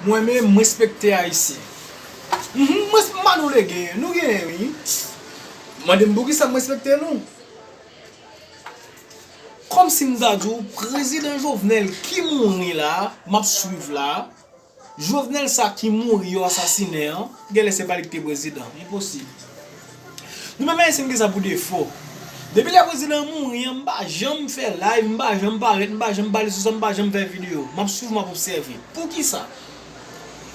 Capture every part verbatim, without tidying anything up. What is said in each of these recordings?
Mwen menm, m respekte Ayisyen. Mhm, mwen, m pa nou lege, nou genyen, wi. Mande m poukisa m respekte nou. Kòmsi m ta di w, prezidan Jovenel ki mouri la, m ap swiv la. Jovenel sa ki mouri yo asasinen an, genlè se pa li ki te prezidan. Enposib. Nou menm Ayisyen, n gen sa pou defo. Depi lè prezidan an mouri an, m pa janm fè live, m pa janm parèt, m pa janm pale sou sa, m pa janm fè videyo. M ap swiv, m ap obsève. Poukisa?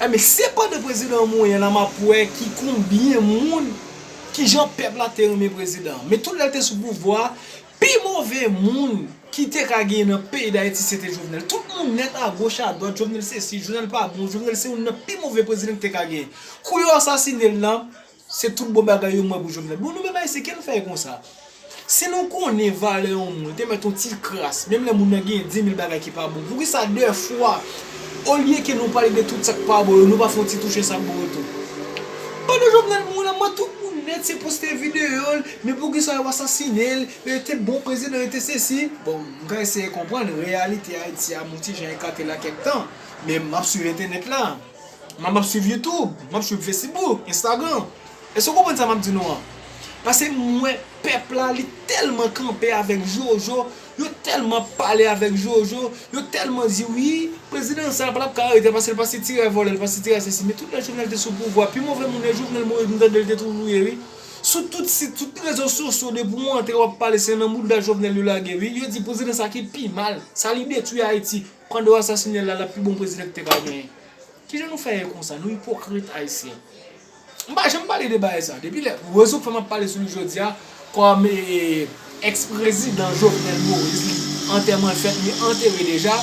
Enben, se pandan prezidan an mouri an la, m ap wè ki konbyen moun, kijan pèp la te renmen prezidan an. Men tout lè l te sou pouvwa, pi move moun ki te ka genyen nan peyi Dayiti, se te Jovenel. Tout moun nèt, agoch, adwat, Jovenel sesi, Jovenel pa bon, Jovenel se youn nan pi move prezidan ki te ka genyen. Kou yo asasinen l lan, se tout bon bagay yo m wè pou Jovenel. Bon, nou menm Ayisyen, ke nou fè konsa? Si nou konnen valè yon moun, te mèt yon ti kras, menm lè moun nan genyen dimil bagay ki pa bon, poukisa de fwa, olye ke nou pale de tout sa k pa bon yo, nou pa fè yon ti touche sa k bon yo tou? Pandan Jovenel mouri la, m wè tout moun nèt se poste videyo l, men poukisa yo asasinen l, yo te bon prezidan, yo te sesi. Bon, m ka eseye konprann reyalite Ayiti a, m yon ti jan ekate la kèk tan, men m ap swiv entènèt la. M ap swiv YouTube, m ap swiv Facebook, Instagram. Èske w konprann sa m ap di nou an? Paske m wè pèp la, li tèlman kanpe avèk Jojo, yo tèlman pale avèk Jojo, yo tèlman di, wi, prezidan sa pa t ap ka arete paske l pa se tirè vòlè, l pa se tirè sesi. Men tout lè Jovenel te sou pouvwa, pi move moun lè Jovenel mouri, m tande l te toujou ye, wi. Sou tout sit, tout rezo sosyo, depi w antre, w ap pale, se nan mouda Jovenel yo lage, wi. Yo di prezidan sa ki pi mal, sa li detwi Ayiti. Pandan yo asasinen l la, l ap pi bon prezidan ki te ka genyen. Kijan nou fè ye konsa? Nou ipokrit Ayisyen. M pa janm pale de bagay sa. Depi lè, rezon k fè m ap pale sou li jodi a, kòm, e, èks prezidan Jovenel Moïse, li, antèman l fèt, li antere deja.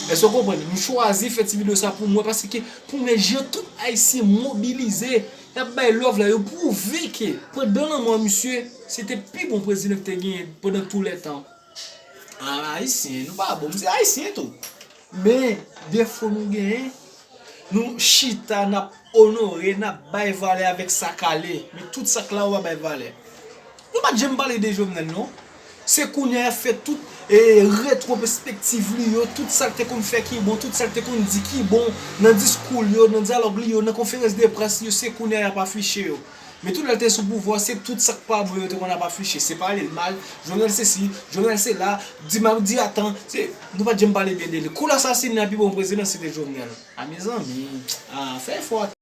Èske w konprann? M chwazi fè ti videyo sa pou mwen, paske pou mwen, jan tout Ayisyen mobilize, y ap bay love la, yo pwouve ke pandan lanmò misye, se te pi bon prezidan ki te genyen pandan tou lè tan. A, Ayisyen, nou pa bon, m se Ayisyen tou. Men, defo nou genyen, nou chita, n ap onore, n ap bay valè avèk sa k ale. Men tout sa k la, ou pa bay valè. Nou pa t janm pale de Jovenel, non. Se kounye a y ap fè tout, e, retwopespektiv li yo, tout sa l te konn fè ki bon, tout sa l te konn di ki bon nan diskou l yo, nan dyalòg li yo, nan konferans de près li yo, se kounye a y ap afiche yo. Men tout lè l te sou pouvwa, se tout sa k pa bon yo te konn ap afiche. Se pale l mal, Jovenel sesi, Jovenel sela, di mal, di atan, se, nou pa t janm pale byen de li. Kou l asasinen an, pi bon prezidan, se te Jovenel. A, mezanmi, a, fè efò.